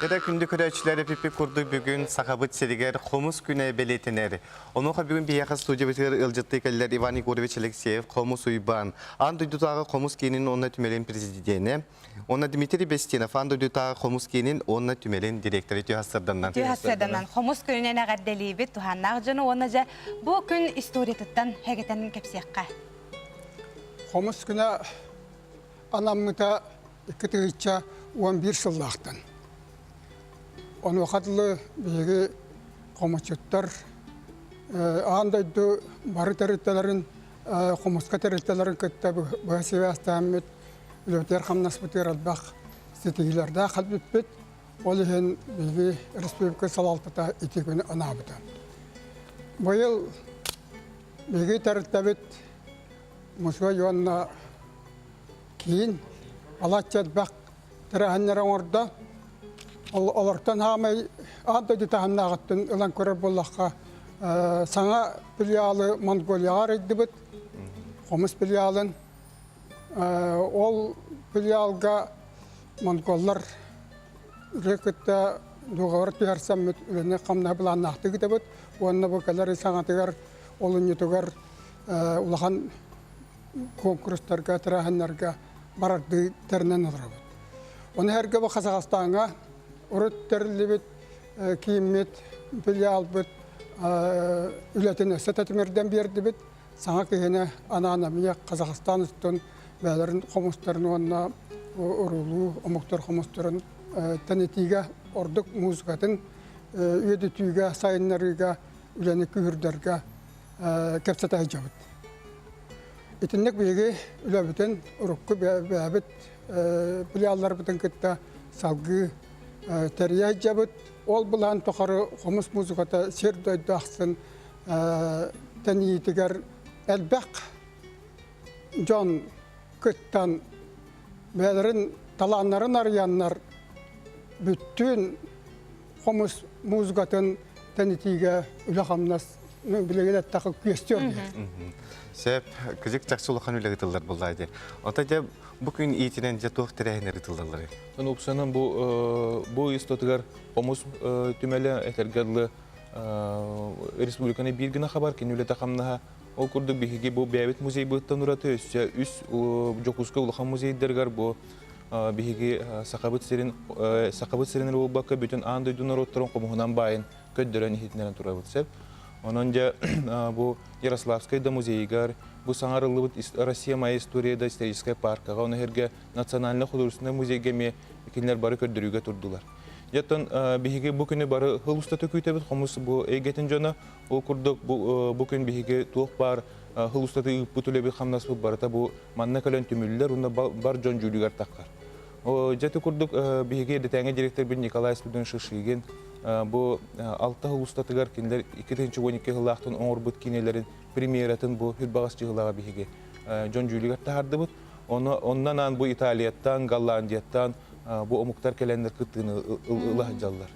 Барыгыта күндү көрөөччүлэр эпиппит курдук бүгүн Сахабыт сиригэр хомус күнэ бэлиэтэнэр. Онуоха бүгүн биһиэхэ студиябытыгар ыалдьыттыы кэллэр Иван Егорович Алексеев, Хомус Уйбаан, Аан дойдутааҕы хомус киинин уонна түмэлин президенэ, уонна Дмитрий Бестинов, Аан дойдутааҕы хомус киинин уонна түмэлин директора үтүө сырданнан. Үтүө сырданан хомус күнүнэн эҕэрдэлиибит туһааннаах дьону уонна дьэ бу күн историятыттан хэгэтэн кэпсиэххэ. Хомус күнэ анаммыта 2011 сыллаахтан. Онуоха дылы биһиги хомусчуттар аан дойду бары тэрилтэлэрин хомуска тэрилтэлэрин кытта быһа сибээстээммит үлэбитигэр хамнаспытыгар элбэх ситиһиилэрдээх кэлбиппит. Ол иһин биһиги республика салалтата ити күнү анаабыта. Быйыл биһиги тэрилтэбит мусуой уонна киин балачча элбэх тэрээһиннэри оҥордо. Олортон хаамай аан дойду таһымнааҕыттан ылан көрөр буоллахха, саҥа филиалы Монголияҕа арыйдыбыт, хомус филиалын. Ол филиалга монголлар үлэ кытта дуогабар түһэрсэммит үлэни-хамнаһы былааннаахтык ыытабыт уонна бу кэлэр саҥатыгар олунньутугар улахан куонкурустарга, тэрээһиннэргэ барардыы тэринэн олоробут. Ону сэргэ бу Казахстаҥҥа урут тэриллибит кииммит, филиалбыт үлэтин өссө тэтимирдэн биэрдибит. Саҥа киһини анаан эмиэ Казахстан устун бэйэлэрин хомустарын уонна уруулуу омуктар хомустарын тэнитиигэ ордук музыкатын үөдүтүүгэ, сайыннарыыга үлэни күүһүрдэргэ кэпсэтэ сылдьабыт. Итинник биһиги үлэбитин урукку бэйэбит филиалларбытын кытта салгыы тэрийэ сылдьабыт. Ол былаан тухары хомус музыката сир-дойду ахсын тэнийиитигэр элбэх дьон кыттан бэйэлэрин талааннарын арыйаннар бүттүүн хомус музыкатын тэнитиигэ үлэ-хамнас билигин эттэххэ күөстүү оргуйар. Сөп, кыдьык чахчы улахан үлэ ыытыллар буоллаа дии. Ота дьэ бу күн иитинэн дьэ туох тэрээһиннэр ыытыллалларый? Упсанан бу бу истотыгар хомус түмэлэ этэргэ дылы республиканы биир гына хабар кини үлэтэ хамнаһа ол курдук биһиги бу бэйэбит музейбыттан ураты өссө үс Дьокуускай улахан музейдарыгар бу биһиги Сахабыт сирин Сахабыт сирин буолбакка бүтүн аан дойду норуоттарын хомуһунан баайын көрдөрөн иһитиннэрэн турабыт сөп. Онон дьэ бу Ярославскай да музейыгар бу саҥарыллыбыт Россия моя история да историческай паркаҕа ону сэргэ национальнай художественнай музейга эмиэ кинилэр бары көрдөрүүгэ турдулар. Дьэ биһиги бу күнү бары хыл устата күүтэбит хомус бу эйгэтин дьоно ол курдук бу, бу күн биһиги туох баар хыл устата ыыппыт үлэбит хамнаспыт барыта бу манна кэлэн түмүллэр уонна бар дьон дьүүлүгэр таххар. Дьэ ити курдук биһиги эрдэтээҥи директорбит Николай Спиридонович Шишигин бу алта сыл устатыгар кинилэр 2012 сыллаахтан оҥорбут киинэлэрин премьератын бу Хүрбаҕас чыһылаҕа биһиги дьон дьүүлүгэр таһаардыбыт. Онно анаан бу Италияттан, Голландияттан бу омуктар кэлэннэр кыттыыны ыла сылдьаллар.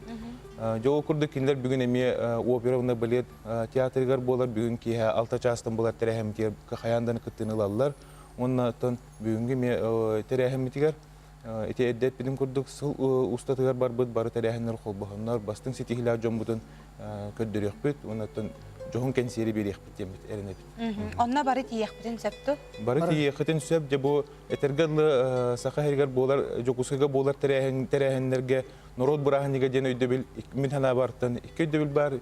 Дьэ ол курдук кинилэр бүгүн эмиэ опера уонна балет театрыгар буолар бүгүн киэһэ алта чаастан буолар тэрээһиммитигэр хайаан даҕаны кыттыыны ылаллар. Уонна оттон бүгүҥҥү эмиэ тэрээһиммитигэр ити эрдэ эппитим курдук сыл устатыгар барбыт бары тэрээһиннэр холбоһоннор бастыҥ ситиһиилээх дьоммутун көрдөрүөхпүт уонна оттон дьоһун кэнсиэри биэриэхпит диэммит эрэнэбит. Онно бары тиийиэхпитин сөп дуо? Бары тиийиэххитин сөп. Дьэ бу этэргэ дылы Саха сиригэр буолар Дьокуускайга буолар тэрээһин тэрээһиннэргэ норуот бырааһынньыга диэн өйдөбүл мин санаабартан икки өйдөбүл баар.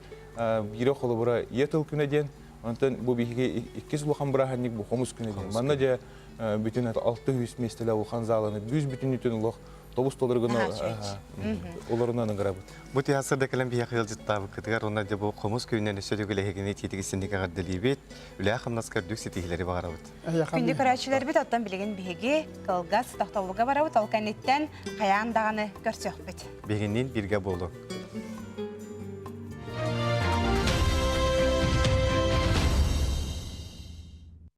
Биирэ холобура Ийэ тыл күнэ диэн. Онтон бу биһиги иккис улахан бырааһынньык бу хомус күнэ диэн. Манна дьэ бүтүн 600 миэстэлээх улахан зааланы бүүс бүтүннүүтүн олох тобус толору гына олорунан ыҥырабыт. Бу тыйаатыр да кэлэн биһиэхэ ыалдьыттаабыккытыгар уонна дьэ бу хомус күнүнэн өссө төгүл эһигини итиитик истинник эҕэрдэлиибит, үлэҕэ-хамнаска үрдүк ситиһиилэри баҕарабыт. Күндү көрөөччүлэрбит, оттон билигин биһиги кылгас тохтобулга барабыт, ол кэнниттэн хайаан даҕаны көрсүөхпүт. Биһигинниин бииргэ буолуҥ.